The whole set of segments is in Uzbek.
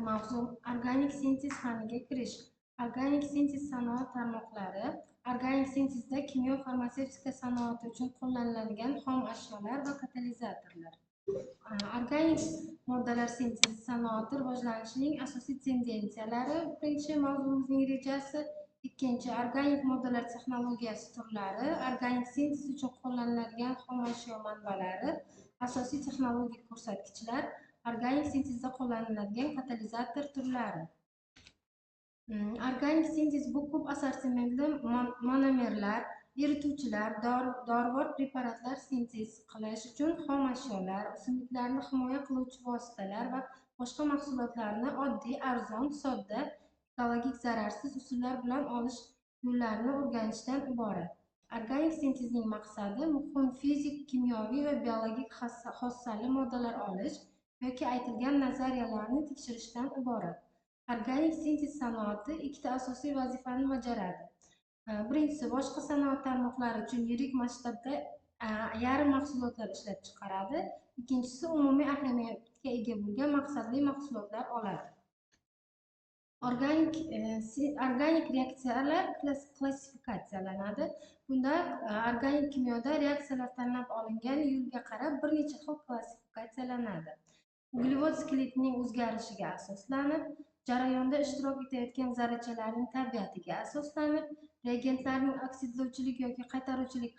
Mavzu organik sintez faniga kirish. Organik sintez sanoat tarmoqlari. Organik sintezda kimyo farmatsevtika sanoati uchun qo'llaniladigan xom ashyolar va katalizatorlar. Organik moddalar sintezi sanoati rivojlanishining asosiy tendensiyalari birinchi mavzumizning rejasi. Ikkinchi, organik moddalar texnologiyasi turlari, organik sintez uchun qo'llaniladigan xom ashyo manbalari, asosiy texnologik ko'rsatkichlar, organik sintezda qo'llaniladigan katalizator turlari. Organik sintez bu ko'p assortimentli monomerlar, erituvchilar, dorivor preparatlar sintez qilish uchun xom ashyolar, o'simliklarni himoya qiluvchi vositalar va boshqa mahsulotlarni oddiy, arzon, sodda, ekologik zararsiz usullar bilan olish yo'llarini o'rganishdan iborat. Organik sintezning maqsadi muhim fizik, kimyoviy va biologik xossali moddalar olish yoki aytilgan nazariyalarni tekshirishdan iborat. Organik sintez sanoati ikkita asosiy vazifani bajaradi. Birinchisi, boshqa sanoat tarmoqlari uchun yirik masshtabda yarim mahsulotlar ishlab chiqaradi. Ikkinchisi, umumiy ahamiyatga ega bo'lgan maqsadli mahsulotlar oladi. Organik reaksiyalar klassifikatsiyalanadi. Bunda organik kimyoda reaksiyalar tanlab olingan yo'lga qarab bir necha xil klassifikatsiyalanadi. Uglevod skeletining o'zgarishiga asoslanib, jarayonda ishtirok etayotgan zarrachalarning tabiatiga asoslanib, reagentlarning oksidlovchilik yoki qaytaruvchilik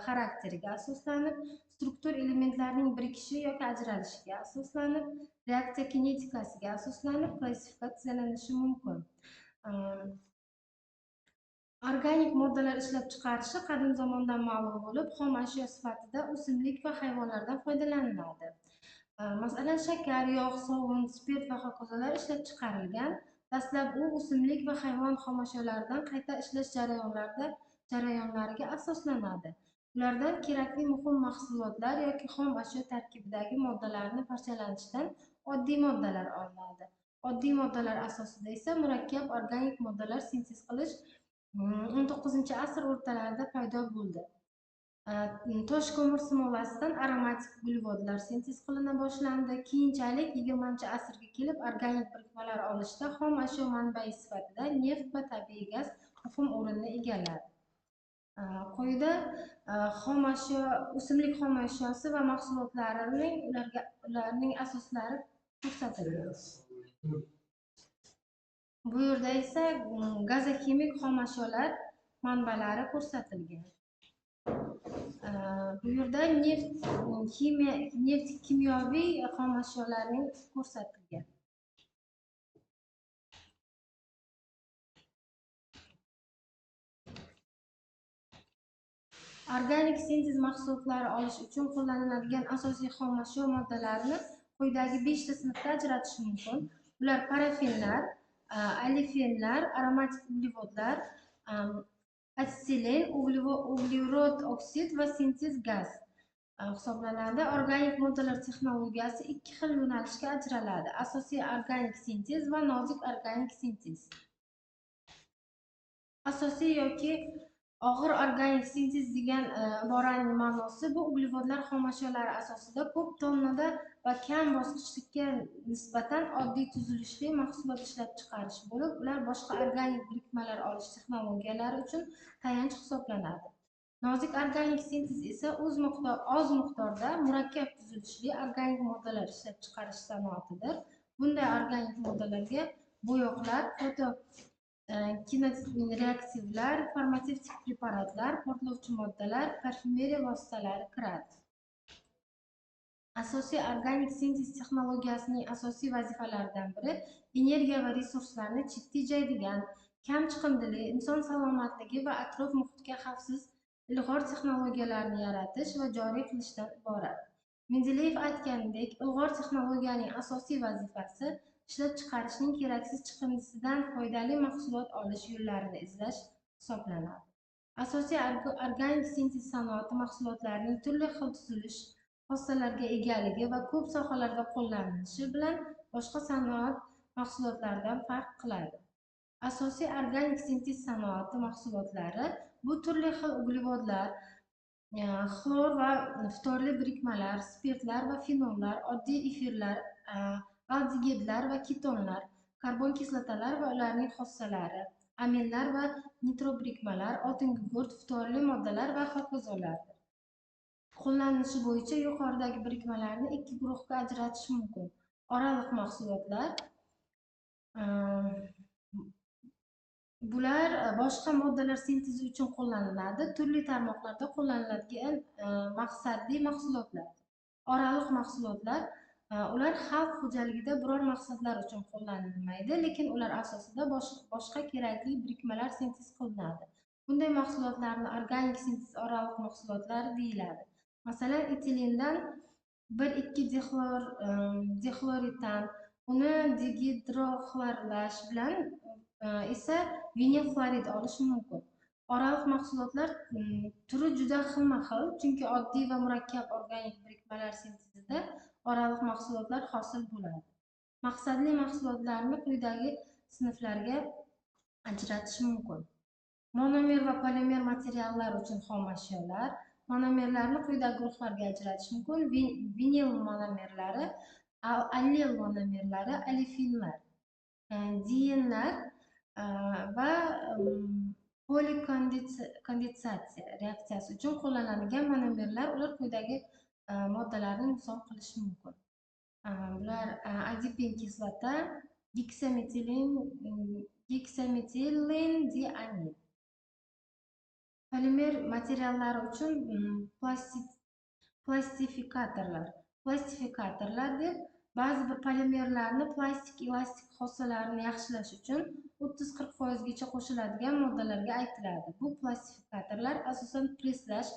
xarakteriga asoslanib, struktur elementlarining birikishi yoki ajralishiga asoslanib, reaksiya kinetikasiga asoslanib klassifikatsiyalanishi mumkin. Organik moddalar ishlab chiqarishi qadim zamondan ma'lum bo'lib, xom ashyo sifatida o'simlik va hayvonlardan foydalaniladi. Masalan, shakar, yog', sovun, spirt va hokazolar ishlab chiqarilgan. Dastlab u o'simlik va hayvon xom ashyolaridan qayta ishlash jarayonlariga asoslanadi. Ulardan kerakli muhim mahsulotlar yoki xom ashyo tarkibidagi moddalarni parchalanishidan oddiy moddalar olinadi. Oddiy moddalar asosida esa murakkab organik moddalar sintez qilish 19-asr o'rtalarida paydo bo'ldi. Tosh ko'mir smolasidan aromatik uglevodlar sintez qilina boshlandi. Keyinchalik 20-asrga kelib organik birikmalar olishda xom ashyo manbai sifatida neft va tabiiy gaz muhim o'rinni egalladi. Quyida xom ashyo, o'simlik xom ashyosi va mahsulotlarining ularning asoslari ko'rsatilgan. Bu yerda esa gazoximik xom ashyolar manbalari ko'rsatilgan. Bu yerda neft kimyoviy xom ashyolarning ko'rsatilgan. Organik sintez mahsulotlari olish uchun qo'llaniladigan asosiy xom ashyo moddalarini quyidagi 5 ta sinfga ajratish mumkin. Ular parafinlar, alifenlar, aromatik uglevodlar, atsetilen, uglerod oksid va sintez gaz hisoblanadi. Organik moddalar texnologiyasi ikki xil yo'nalishga ajraladi: asosiy organik sintez va nozik organik sintez. Asosiy yoki og'ir organik sintez degan iboraning ma'nosi bu uglevodlar xom ashyolari asosida ko'p tonnada va kam bosqichlikka nisbatan oddiy tuzilishli mahsulot ishlab chiqarish bo'lib, ular boshqa organik birikmalar olish texnologiyalari uchun tayanch hisoblanadi. Nozik organik sintez esa oz miqdorda murakkab tuzilishli organik moddalar ishlab chiqarish sanoatidir. Bunday organik moddalarga bo'yoqlar, foto kinoreaktivlar, farmatsevtik preparatlar, portlovchi moddalar, parfyumeriya vositalari kiradi. Asosiy organik sintez texnologiyasining asosiy vazifalaridan biri energiya va resurslarni tejaydigan, kam chiqindili, inson salomatligi va atrof muhitga xavfsiz ilg'or texnologiyalarni yaratish va joriy qilishdan iborat. Mendeleyev aytganidek, ilg'or texnologiyaning asosiy vazifasi ishlab chiqarishning keraksiz chiqindisidan foydali mahsulot olish yo'llarini izlash hisoblanadi. Asosiy organik sintez sanoati mahsulotlarining turli xil tuzilish xossalarga egaligi va ko'p sohalarda qo'llanilishi bilan boshqa sanoat mahsulotlaridan farq qiladi. Asosiy organik sintez sanoati mahsulotlari bu turli xil uglevodlar, xlor va ftorli birikmalar, spirtlar va fenollar, oddiy efirlar, Aldegidlar va ketonlar, karbon kislotalar va ularning xossalari, aminlar va nitrobirikmalar, oltingugurt, ftorli moddalar va hokazolardir. Qo'llanilishi bo'yicha yuqoridagi birikmalarni ikki guruhga ajratish mumkin. Oraliq mahsulotlar bular boshqa moddalar sintezi uchun qo'llaniladi, turli tarmoqlarda qo'llaniladigan maqsadli mahsulotlar. Oraliq mahsulotlar ular xalq xo'jaligida biror maqsadlar uchun qo'llanilmaydi, lekin ular asosida boshqa kerakli birikmalar sintez qilinadi. Bunday mahsulotlarni organik sintez oraliq mahsulotlari deyiladi. Masalan, etilendan 1,2 dixloritan, uni degidroxlorlash bilan esa vinil xlorid olish mumkin. Oraliq mahsulotlar turi juda xilma-xil, chunki oddiy va murakkab organik birikmalar sintezida oraliq mahsulotlar hosil bo'ladi. Maqsadli mahsulotlarni quyidagi sinflarga ajratish mumkin. Monomer va polimer materiallar uchun xom ashyolar. Monomerlarni quyidagi guruhlarga ajratish mumkin. Vinil monomerlari, allil monomerlari, olefinlar, dienlar va polikondensatsiya reaksiyasi uchun qo'llaniladigan monomerlar. Ular quyidagi moddalarni misol qilish mumkin. Bular adipin kislota, geksametilen diamin. Polimer materiallari uchun plastifikatorlar. Plastifikatorlar deb ba'zi bir polimerlarni plastik elastik xossalarini yaxshilash uchun 30-40%gacha qo'shiladigan moddalarga aytiladi. Bu plastifikatorlar asosan presslash,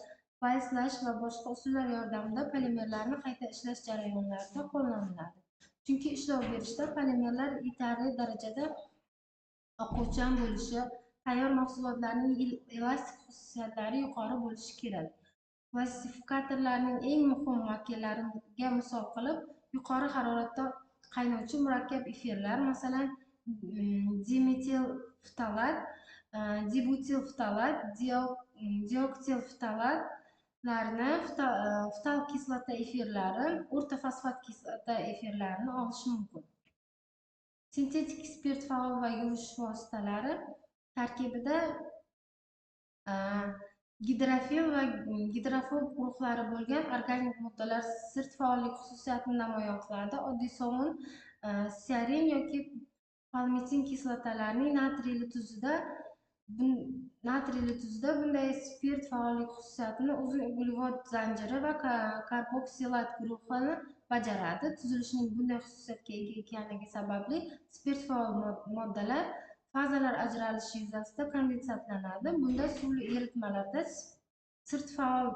valslash va boshqa usullar yordamida polimerlarni qayta ishlash jarayonlarida qo'llaniladi. Chunki ishlov berishda polimerlar yetarli darajada oquvchan bo'lishi, tayyor mahsulotlarning elastik xususiyatlari yuqori bo'lishi kerak. Plastifikatorlarning eng muhim vakillariga misol qilib, yuqori haroratda qaynovchi murakkab efirlar, masalan, dimetilftalat, dibutilftalat, dioktilftalatlarni, ftal kislota efirlari, o'rta fosfat kislota efirlarini olish mumkin. Sintetik spirt faol va yuvish vositalari tarkibida gidrofil va gidrofob guruhlari bo'lgan organik moddalar sirt faollik xususiyatini namoyon qiladi. Oddiy sovun stearin yoki palmitin kislotalarining natriyli tuzida bunday spirt faollik xususiyatini uzun uglevod zanjiri va karboksilat guruhini bajaradi. Tuzilishining bunday xususiyatga ega ekanligi sababli spirt faol moddalar fazalar ajralishi yuzasida kondensatlanadi. Bunda suvli eritmalarda sirt faol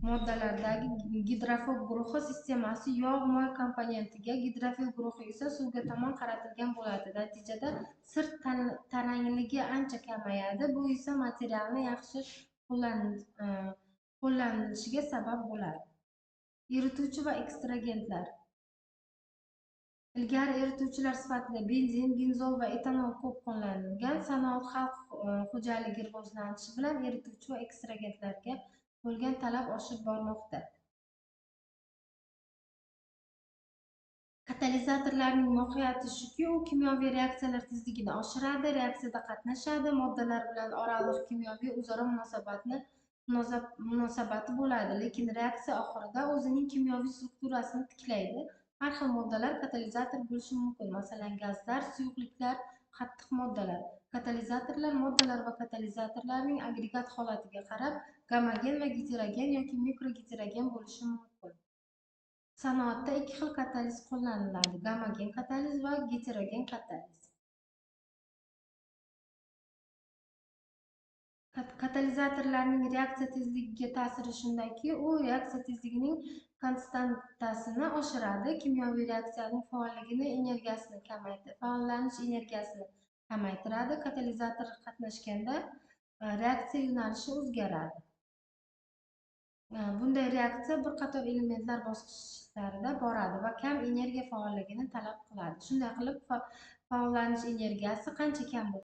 moddalardagi gidrofob guruhi sistemasi yog'-moy komponentiga, gidrofil guruhi esa suvga tomon qaratilgan bo'ladi. Natijada sirt tarangligi ancha kamayadi. Bu esa materialni yaxshi qo'llanilishiga sabab bo'ladi. Erituvchi va ekstragentlar. Ilgari erituvchilar sifatida benzin, benzol va etanol ko'p qo'llanilgan. Sanoat, xalq xo'jaligi rivojlanishi bilan erituvchi va ekstragentlarga bo'lgan talab oshib bormoqda. Katalizatorlarning mohiyati shuki, u kimyoviy reaksiyalar tezligini oshiradi, reaksiyada qatnashadi, moddalar bilan oraliq kimyoviy o'zaro munosabati bo'ladi, lekin reaksiya oxirida o'zining kimyoviy strukturasini tiklaydi. Har xil moddalar katalizator bo'lishi mumkin, masalan, gazlar, suyuqliklar, qattiq moddalar. Katalizatorlar moddalar va katalizatorlarning agregat holatiga qarab gomogen va geterogen yoki mikrogeterogen bo'lishi mumkin. Sanoatda ikki xil kataliz qo'llaniladi: gomogen kataliz va geterogen kataliz. Katalizatorlarning reaksiya tezligiga ta'siri shundaki, u reaksiya tezligining konstantasini oshiradi, kimyoviy reaksiyaning faolligini energiyasini kamaytiradi, faollanish energiyasini kamaytiradi. Katalizator qatnashganda reaksiya yo'nalishi o'zgaradi. Bunday reaksiya bir qator elementlar bosqichlarida boradi va kam energiya faolligini talab qiladi. Shunday qilib, faollanish energiyasi qancha kam bo'lsa